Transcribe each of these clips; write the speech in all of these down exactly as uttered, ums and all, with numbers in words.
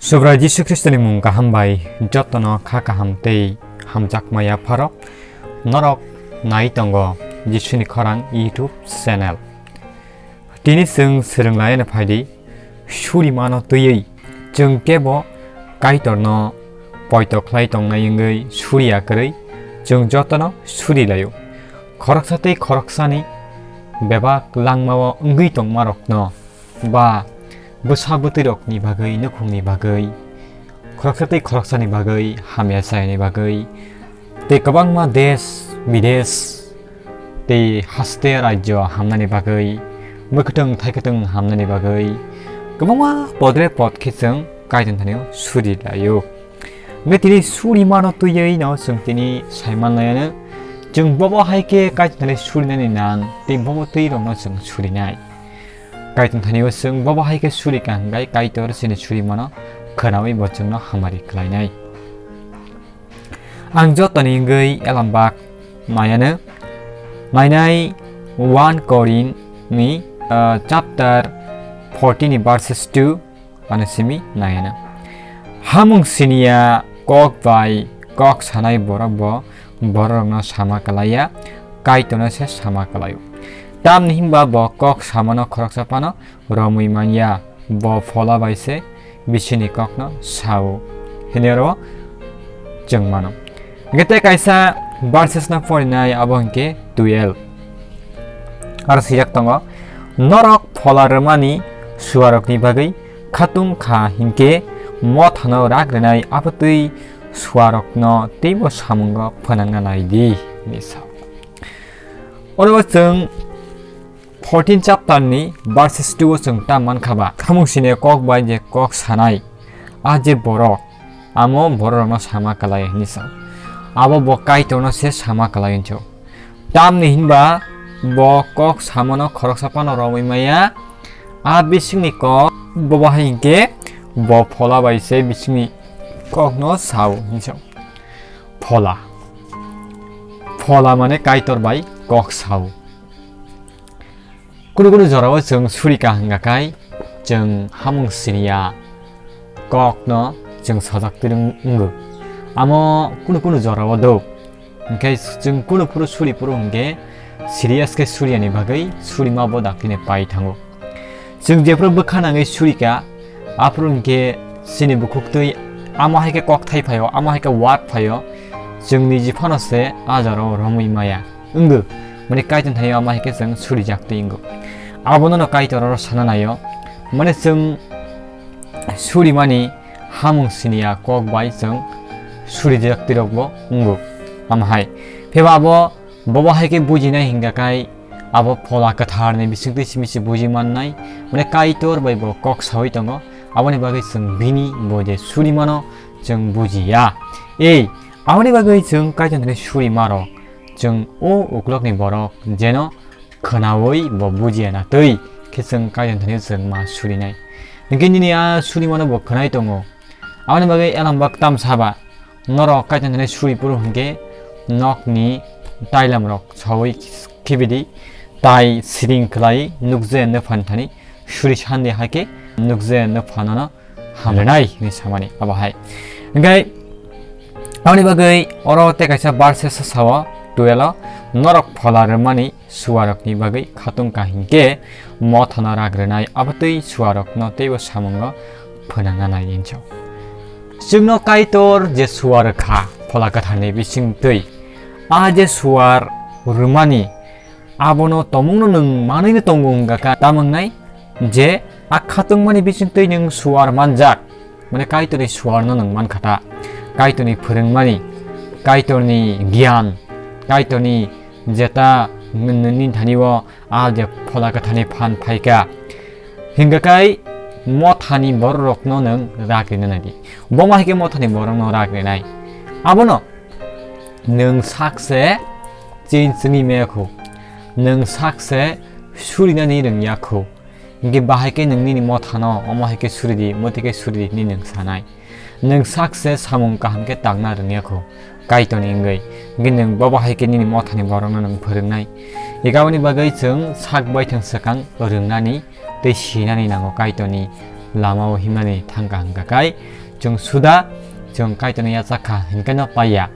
Subrai Jisu Khristoni mung kaham bai jotono kha kaham tei hamjakma yapharok norok nai tongo Jisuni khorang YouTube channel. Tini chwng swrwng laina phaidi, surimano twiwi chwng kebo Kaitorno poito khlai tongnai wngwi suriya kwrwi chwng jotono suri laio. Khoroksa tei khoroksani bebak langmao wngwi tongmarokno ba bwsa bwtwirokni bagwi, nukhungni bagwi, khoroksa tei khoroksani bagwi, hamya chayani bagwi, tei kwbangma desh bidesh tei haste rajyo hamnani bagwi, mwkhwtwng thaikwtwng hamnani bagwi kwbangma podre pod khe chwng Kaitor thanio suri laio. Hwnkhe tini surimano twiwi no chwng tini saiman laiyano, chwng bobo hai khe Kaitor thani surinani nang tei bobo twi rokno chwng surinai. Kaitor thanio chwng bobo hai khe suri ka hwnkhe Kaitor chini surimano khwnawi bo chwngno hamari khlainai. Ang jotoni wngwi elambak mayano, mainai one Korin ni, ah, chapter fourteen ni verses two ano simi nayana. Hamung siniya kok bai kok sanai borok bo bororokno sama kalaiya, Kaitorno se sama kalaio. Tamni hinba bo kok samano khoroksa phano romwi manya, bo phola bai se bisini kokno sao, hwnwi oro chwng mano. Hwnkhe tei kaisa verses no porinai, abo hwnkhe twelve. Aro swijak tongo, "Norok phola rwmani suarokni bagwi khatung kha hinkhe mothano rak rwnai abotwi suarokno teibo samungo phwnangna nai di," hinwi sao. Oro chwng fourteen chapter ni verses two o chwng ta mankha ba, hamung sini kok bai je kok sanai, a je borok, amo bororokno sama kalai hinwi sao. Abo bo Kaitorno se sama kalai hinwi sao. Tamni hinba bo kok samano khoroksa phano romwi maya, a bisingni kok bo bahai hinkhe bo phola bai se bisingni kokno sao hinwi sao. Phola. Phola mane Kaitor bai kok sao. Kunu kunu jorao chwng suri ka hwnkha khai chwng hamung siniya kokno chwng sajak twrwng wngo. Amo kunu kunu jorao do. Hwnkhe chwng kunu phuru suri phuru hwnkhe serious khe suriyani bagwi surima bo daktini pai thango. Chwng jephuru bwkha nangwi suri ka, aphuru hwnkhe chini bukhuktwi amo hai khe kok thai phaio, amo hai khe word phaio, chwng niji phano se a jorao romwi maya wngo. Mani Kaitor thaio amo hai khe chwng surijaktwi wngo. Abono no Kaitor oro sana naio. Mani chwng surimani hamung siniya kok bai chwng surijaktwi rokbo wngo. Amo hai. Phiba abo bobo hai khe bujinai hingka khai abo phola kwtharni bisingtwi simi se buji mannai. Mane Kaitor bai bo kok sawi tongo. Aboni bagwi chwng bini bo je surimano chwng bujiya. Ei, aboni bagwi chwng Kaitor thani surimarok, chwng o uklokni borok jeno khwnawi bo bujiya na twi khe chwng Kaitor thani chwng ma surinai. Hwnkhe nini a surimano bo khwnai tongo. Aboni bagwi elambak tamsa ba norok Kaitor thani suri phuru hwnkhe nokni tailamrok sawi khibidi, tai siring khlai nukje nw phan thani suri sandi hai khe nukje nw phanano hamrinai hinwi samani abo hai. Hwnkhe aboni bagwi oro tei kaisa verse sa sao twelve o, "Norok phola rwmani suarokni bagwi khatung ka hinkhe mothano rak rwnai, abotwi suarokno teibo samungo phwnangna nai," hinwi sao. Chwngno Kaitor je suar rwkha phola kwtharni bisingtwi, a je suar rwmani abono tomungno nwng manwino tongo wngkha, tamo wngnai je a khatungmani bisingtwi nwng suar manjak, mane Kaitorni suarno nwng mankha ta, Kaitorni phwrwngmani, Kaitorni giyan, Kaitorni jeta nini thani-o a je phola kwtharni phan phaikha, hingkha khai mothani bororokno nwng rak rina nai di. Bo ma hai khe mothani borokno rak rinai? Abono nwng sakse chin chini mekho, nwng sakse surinani rwngya kho. Hingke bahai khe nwng nini mothano omo hai khe suri di, mothe khe suri di hinwi nwng sanai. Nwng sakse samung kaham khe tangna rwngya kho, Kaitorni wngwi. Hingke nwng bo bahai khe nini mothani borokno nwng phwrwngnai. Ega aboni bagwi chwng sak baithang swkang rwngnani tei sinani nango Kaitorni lamao himnani thangkha hwnkha khai, chwng suda chwng Kaitorno yachakha hinkheno paiya.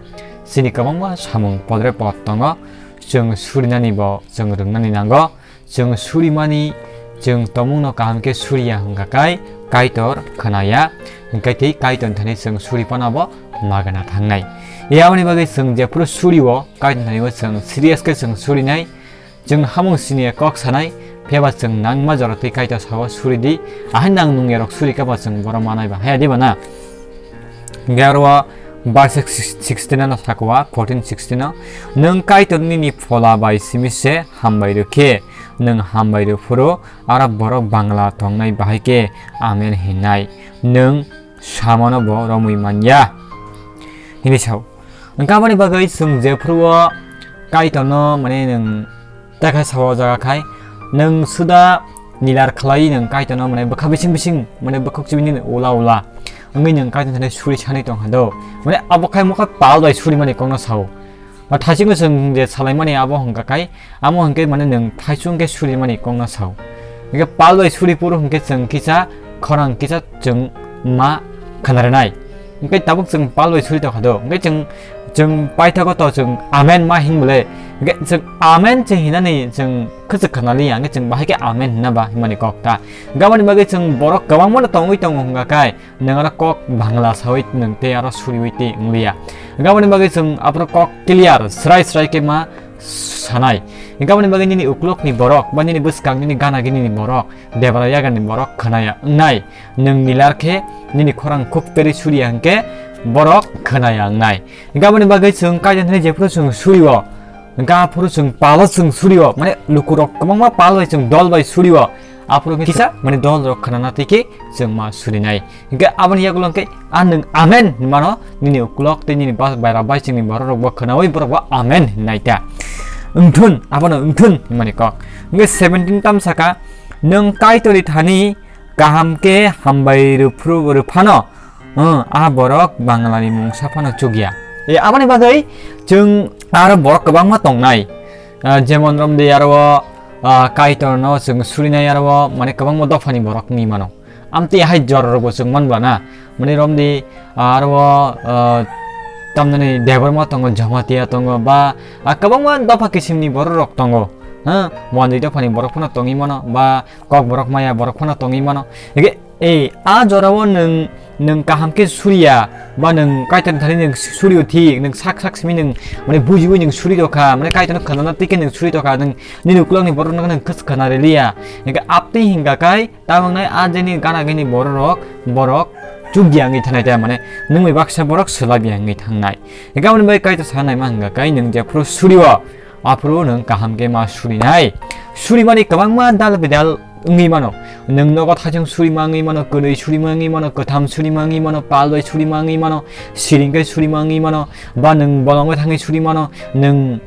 Chini kwbangma samung podre pod tongo, chwng surinani bo chwng rwngnani nango. Chwng surimani, chwng tongmungno kaham khe suriya hwnkha khai Kaitor khwnaya, hwnkhe tei Kaitorni thani chwng suri phano bo magana thangnai. Aboni bagwi chwng jephuru surio, Kaitorni thani bo chwng serious khe chwng surinai. Chwng hamung siniya kok sanai, phiyaba chwng nangma jora twi Kaitor sao suri di, ahai nang nungyarok suri khe bo chwng borok manai ba, haya di ba na? Hwnkhe aro o verse sixteen ano saka o, fourteen sixteen o, "Nwng Kaitor nini phola bai simi se hambai rw khe, nwng hambai rw phuru aro borok bangla tongnai bahai khe amen hinai, nwng samano bo romwi manya," hinwi sao. Hwnkhe aboni bagwi chwng jephuru o Kaitorno, mane, nwng Tei khai sao o jaga khai, nwng suda nilar khlai nwng Kaitorno, mane, bwkha bising bising, mane, bwkhak chibini ula ula wngwi nwng Kaitorni thani suri sanwi tong kha do. Mane, abo khai mokha pal bai suri mani kokno sao. Ba thaichikno chwng je salaimani abo hwnkha khai, amo hwnkhe, mane, nwng thaichung khe suri mani kokno sao. Hwnkhe pal bai suri phuru hwnkhe chwng kisa khorang kisa chwng ma khna rwnai. Hwnkhe tabuk chwng pal bai suri tongkha do. Hwnkhe chwng, chwng paithago to chwng amen ma himle. Hwnkhe chwng amen chwng hinani chwng khwchwk khna liya. Hwnkhe chwng bahai khe amen hinna ba himani kok ta. Hwnkhe aboni bagwi chwng borok kwbangma no tongwi tongo hwnkha khai nwng aro kok Bangla sawi nwng tei aro suriwi tei wng liya. Hwnkhe aboni bagwi chwng aphuru kok clear srai srai khe ma sanai. Hwnkhe aboni bagwi nini uklokni borok ba nini bwskang nini gana gini ni borok Debra yagani borok khwnaya wngnai, nwng nilar khe nini khorang khuk perwi suriya hwnkhe borok khwnaya wngnai. Hwnkhe aboni bagwi chwng Kaitor thani jephuru chwng surio, hwnkhe aphuru chwng palo chwng surio, mane lukurok kwbangma pal bai chwng dol bai surio, aphuru khe kisa mane dolrok khwnana twi khe chwng ma surinai. Hwnkhe aboni yagulo hwnkhe a nwng amen hinmano nini uklok tei nini ba-, baira baisingni bororokbo khwnawi borokbo amen hinnai ta. Wngthun, abono wngthun hinmani kok. Hwnkhe seventeen tam saka, "Nwng Kaitorni thani kaham khe hambai rwphru-, rwphano, uh, a borok Banglani mungsa phano chukya." E, aboni bagwi chwng aro borok kwbangma tongnai. Ah, jemon romdi aro, ah, Kaitorno chwng surinai aro, mane, kwbangma dophani borok wngwi mano. Amtwi hai jorarokbo chwng man bana. Mane romdi, ah, aro, ah, tamnani Debbarma tongo, Jamatia tongo, ba, ah, kwbangma dopha kisimni bororok tongo. Ha, Muandui dophani borok phano tongwi mano, ba Kokborok maya borok phano tongwi mano. Hwnkhe, e, a jorao nwng, nwng kaham khe suriya, ba nwng Kaitorni thani nwng surio thik, nwng sak sak simi nwng, mane, bujiwi nwng suri tokha, mane, Kaitorno khwnana twi khe nwng suri tokha, nwng nini ukulokni borokno nwng khwchwk khwna riliya. Hwnkhe, aptwi hwnkha khai, Tabuknai a jeni gana gini bororok, borok chukya wngwi thanai ta, mane nwng bai baksa borok swlabya wngwi thangnai. Hwnkhe aboni bai Kaitor sanai ma hwnkha khe nwng jephuru surio, aphuru nwng kaham khe ma surinai. Surimani kwbangma dal bidal wngwi mano. Nwng nogo thaichung surima wngwi mano, kwnwi surima wngwi mano, kwtham surima wngwi mano, pal bai surima wngwi mano, siring khe surima wngwi mano, ba nwng bolongo thangwi suri mano, nwng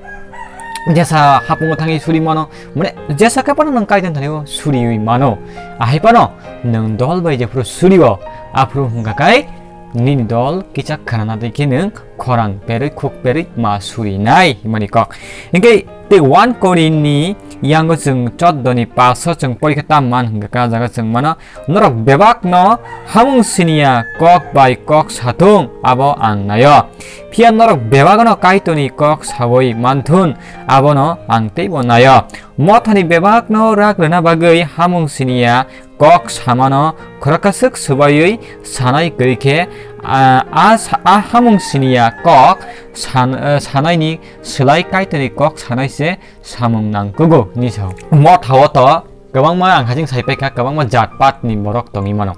jesa hapungo thangwi suri mano, mane jesa khe phano nwng Kaitor thani o suriwi mano. Ahai phano nwng dol bai jephuru surio, aphuru hwnkha khe nini dol kisa khwnana twi khe nwng khorang perwi khuk perwi ma surinai himani kok. Hwnkhe tei one Korinthni yango chwng choddo ni paso chwng porikha ta man hwnkha khe, ah jaga chwng mano, Norok bebakno hamung siniya kok bai kok sathung, abo ang naio. Phiya norok bebakno Kaitorni kok saui manthun, abono ang teibo naio. Mothani bebakno rak rwna bagwi hamung siniya kok samano khorokaswk swbaiwi sanai kwrwi khe, a, a sa-, a hamung siniya kok san-, eh, sanaini slai Kaitorni kok sanai se samung nangkugo, hinwi sao. Mothao to kwbangma ang haching sai paikha, kwbangma jat pat ni borok tongwi mano.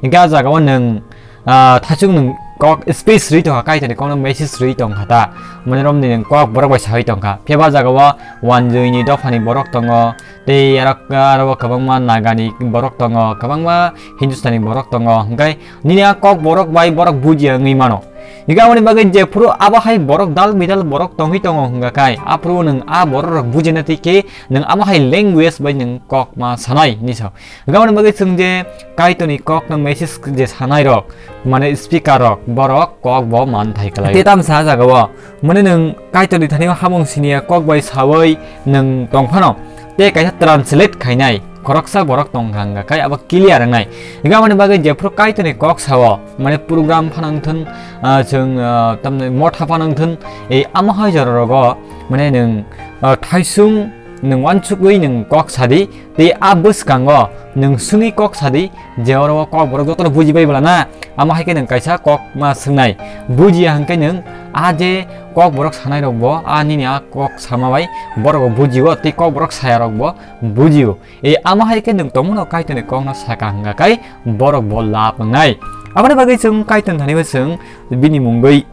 Hingke ah jaga o nwng, ah, thachung nwng kok space rwi tongkha, Kaitor ni kok no message rwi tongkha ta. Mane romni nwng kok borok bai sawi tongkha. Phiya ba jaga o Wanjui ni dopha ni borok tongo, tei aro, aro kwbangma Naga ni borok tongo, kwbangma Hindustan ni borok tongo. Hingke nini a kok borok bai borok bujiya wngwi mano. Hingke aboni bagwi jephuru abo hai borok dal bidal borok tongwi tongo hingka khe, aphuru nwng a borok rok bujina twi khe nwng amo hai language bai nwng kok ma sanai hinwi sao. Hingke aboni bagwi chwng je Kaitorni kok no message je sanai rok, mane speaker rok, borok kok bo man thai kwlai. Tei tamsa jaga o, mane nwng Kaitorni thani o hamung siniya kok bai saui nwng tong phano, tei kaisa translate khainai. khoroksa borok tongkha hwnkha khe abo clear wngnai. Hwnkhe aboni bagwi jephru Kaitorni kok sao, mane program phano wngthun, ah, chwng, ah, tamni motha phano wngthun, ei amo hai jora rogo, mane nwng, ah, thaisung nwng uansukwi nwng kok sadi, tei a bwskango nwng swngwi kok sadi, je oro o kok borok jotono bujibai bwlana, amo hai khe nwng kaisa kok ma swngnai. Bujiya hwnkhe nwng a je kok borok sanai rokbo, a nini a kok sama bai borok bo bujio, tei kok borok saya rokbo bujio. E amo hai khe nwng tongmano Kaitorni kokno saka hwnkha khe borok bo lab wngnai. Aboni bagwi chwng Kaitor thani bo chwng bini mungwi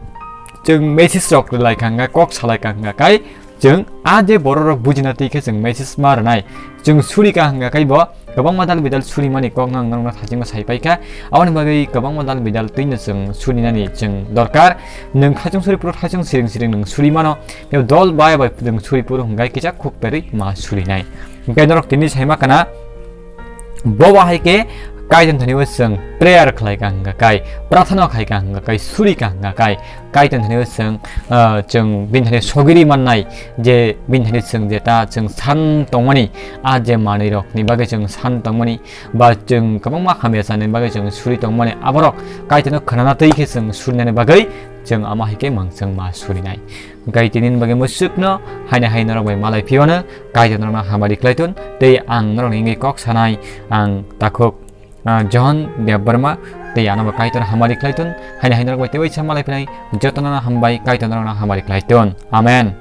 chwng message rok rwlai kha hwnkha, kok salai kha hwnkha khe chwng a je borok rok bujina twi khe chwng message ma rwnai. Chwng suri kha hwnkha khe bo kwbangma dal bidal suri mani kok no ang norokno thachingma sai pai kha. Aboni bagwi kwbangma dal bidal twi no chwng suri nani chwng dorkar. Nwng thachung suri phuru thachung siring siring nwng suri mano. Tei dol bai bai nwng suri phuru hwnkha khe kisa khuk perwi ma suri nai. Hwnkhe norok tini saima kana, bo bahai khe Kaitor thani o chwng prayer khlai kha hwnkha khe, prathana khai kha hwnkha khe, suri kha hwnkha khe, Kaitor thani o chwng, ah, chwng bini thani sogiri mannai, je bini thani chwng je ta chwng san tongmani, a je manwi rokni bagwi chwng san tongmani, ba chwng kwbangma hamya sanani bagwi chwng suri tongmani, aborok Kaitorno khnana twi khe chwng surinani bagwi chwng ama hai khe mwng chwng ma surinai. Hwnkhe tini bagwi mwswkno haino hai norok bai malai phiyano Kaitor norokno hamari khlai ton, tei ang norokni wngwi kok sanai ang takhuk, ah, John Debbarma, tei ano bo Kaitor hamari khlai ton, haino hai norok bai tei waisa malai phinai jotono hambai Kaitor norokno hamari khlai ton. Amen.